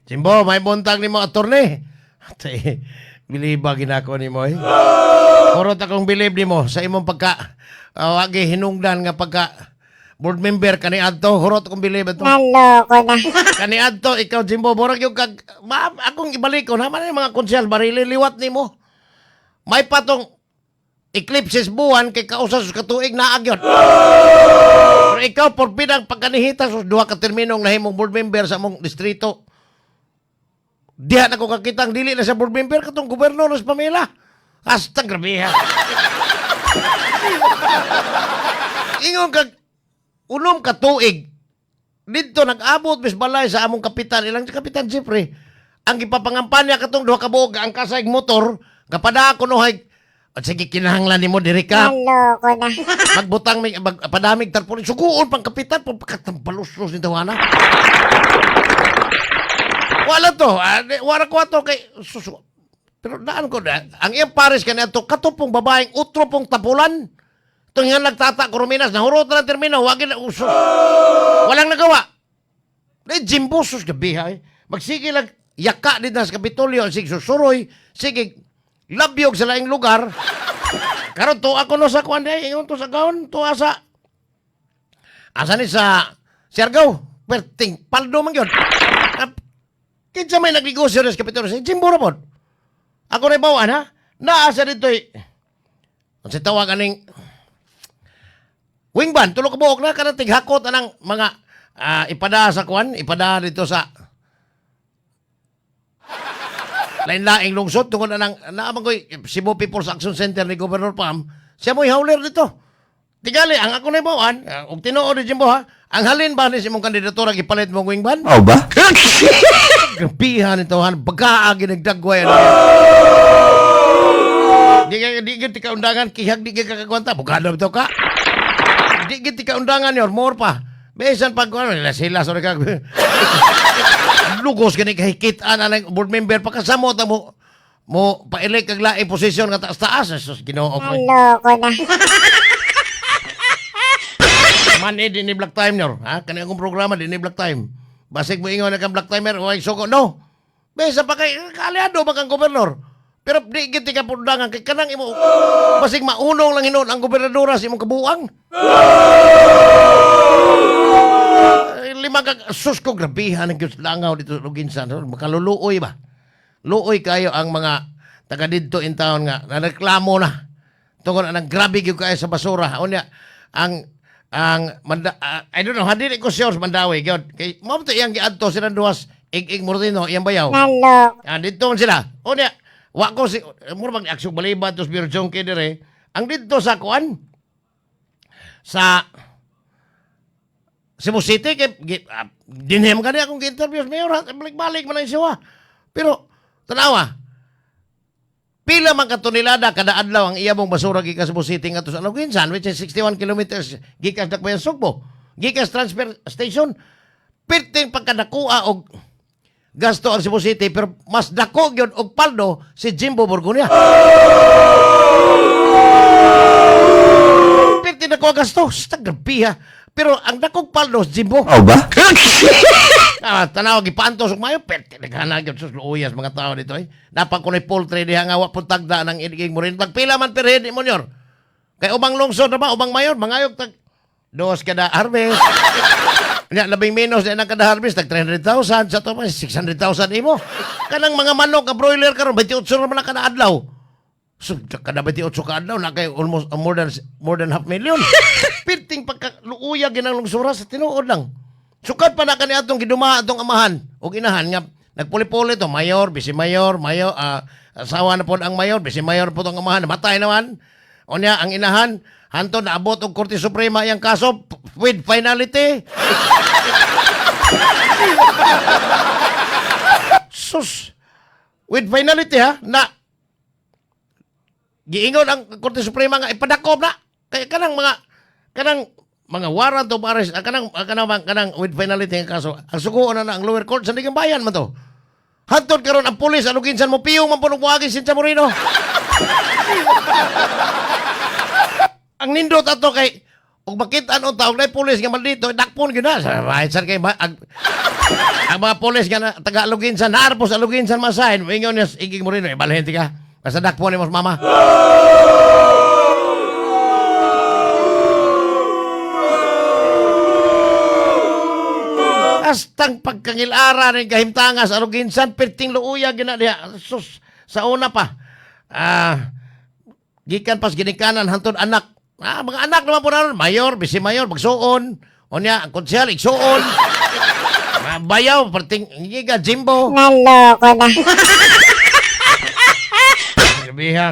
Jimbo, may buntag nimo, attorney. Ate, biliba ginako nimo eh. Kurot akong bilib nimo sa imong pagka wagi hinungdan nga pagka board member kani adto, hurot akong bilib ato. Naloko na. Kani adto ikaw, Jimbo, murag yung kag ma, akong ibalik ko naman yung mga konsyal barili liwat nimo. May patong eclipses buwan kay kausa sa katuig naag yun. Pero ikaw por pinang pagkanihita sus duha ka terminong nahimong board member sa among distrito. Diha na ko kakitang dili na sa board member katong gobernador sa Pamela. Hasta grabe ha. Ingon kag unom ka tuig didto nag-abot bis balay sa among kapitan, ilang si Kapitan Jeffrey ang gipapangampanya katong duha ka buok ang kasayg motor kapada kuno hay at sige kinahanglan nimo diri ka Naloko na. Magbutang may mag, padamig tarpaulin suguon pang kapitan pagkatabaluslos ni tawana wala to ah, wala ko ato kay susu pero daan ko na ang iyang pares kani ato katupong babaeng utro pong tapulan itong nga nagtata Corominas nahurot na ng termino wagi na uso walang nagawa. Di Jimbo sus gabi ha eh. Magsige lang yaka din na sa Kapitolyo sige susuroy sige labyog sa laing lugar. Karon tuwa ko no sa kuan day, ingon to sa gaon, tuwa sa asa ni sa Siargao, perting paldo man gyud. Ah, kinsa may nagnegosyo rin sa Kapitolyo? Si Jimbo ra pod. Ako na bawaan ha. Naa sa dito eh. Unsa tawag aning wingban, tulo ka buok na kanang tighakot anang mga ipada sa kuan, ipada dito sa lain-laing lungsod tungod anang naamang ko'y Cebu People's Action Center ni Governor Pam, siya mo'y hawler dito. Tigali, ang ako na ibawaan, og tinuod ni Jimbo ha, ang halin ba ni sa imong kandidatura gipalit mong wingban? Oh ba? Grabihan ito, han. Bagaa, ginagdagway. Ano. Di ka di ka undangan, kihag di ka kakagwanta. Bugado bitaw ka. Di ka ti ka undangan yun, more pa. Besan pag, ano, nila sila, sorry ka. Lugos gani kahikit-an ang board member pa kasamo ta mo mo pa-elect kag laing posisyon nga taas-taas. Jesus, Ginoo ko. Naloko na. Man eh, di ni Black Time nyor. Ha? Kani akong programa, di ni Black Time. Basig mo ingon na kang Black Timer, way suko. No! Besa pa kay, kaalyado ba kang gobernador? Pero di giti ka pundangan kay kanang imo basig maunong lang hinuon ang gobernadora sa imong kabuang. Ay, lima ka sus ko grabihan ang Diyos langaw dito sa Luginsan. Makaluluoy ba? Luoy kayo ang mga taga didto in town nga nareklamo na tungod anang grabe gyud kayo sa basura. Unya ang ang I don't know, hindi ko sure sa Mandawi gyud. Kay mao to iyang giadto silang duwas Ig-ig Moreno iyang bayaw. Naloko. Ah, didto man sila. Unya wa ko si mura bang aksyon balibad tos Biro Jongke dire. Ang didto sa kuan sa Cebu City kay dinhem kani akong gi-interview sa mayor, balik-balik man ang siya. Pero tanawa, pila man ka tonelada kada adlaw ang iya mong basura gikan Cebu City ngadto sa Aloguinsan, which is 61 kilometers gikan sa Dakbayan Sugbo, gikan sa transfer station. Perting pagkadakuha og gasto ang Cebu City, pero mas dako gyud og paldo si Jimbo Borgonia. Perting dako ang gasto, sa grabe ha. Pero ang dakong paldo si Jimbo. Oh ba? Ah, tanaw gipaantos og mayo perte naghanag gyud sus luuyas mga tao dito eh. Dapat kunoy poultry diha nga wa pud tagda ng iniging mo rin. Tagpila man per head mo nyor. Kay ubang lungsod na ba ubang mayor mangayog tag dos kada harvest. Nya labing menos na kada harvest tag 300,000 sa to pa 600,000 imo. Kanang mga manok nga broiler karon 28 ra man na kada adlaw. So, kada 28 ka adlaw na kay almost more than half million. Pirting pagka luuya ginang lungsura sa tinuod lang. Sukad pa na kani atong giduma atong amahan o inahan nga nagpuli-puli to mayor, vice mayor, mayor, asawa na pod ang mayor, vice mayor pod ang amahan, namatay naman. Unya ang inahan hanto naabot og Korte Suprema iyang kaso with finality. Sus. With finality ha na giingon ang Korte Suprema nga ipadakop na kay kanang mga warrant of arrest, kanang with finality nga kaso ang suguon na, na ang lower court sa Sandigan Bayan man to. Hantod karon ang pulis ano kinsan mo piyong man puno moagi Sincha Moreno. Ang nindot ato kay ug makita ang taog na pulis nga maldito dakpon gyud na sa right sir kay Ang mga polis nga na, taga Aloginsan, naarpo sa Aloginsan masahin, ingon niya, Iging Moreno, ibalhin ka. Basta dakpo ni mos mama. Astang pagkangilara ng kahimtanga sa Aloginsan, perting luuya gina diha. Sus, sa una pa. Gikan pas ginikanan hantod anak. Mga anak naman po naron, mayor, bisi mayor, magsuon. Unya, ang konsyal, igsuon. Mga bayaw, perting giga, Jimbo. Naloko na. Grabe ha.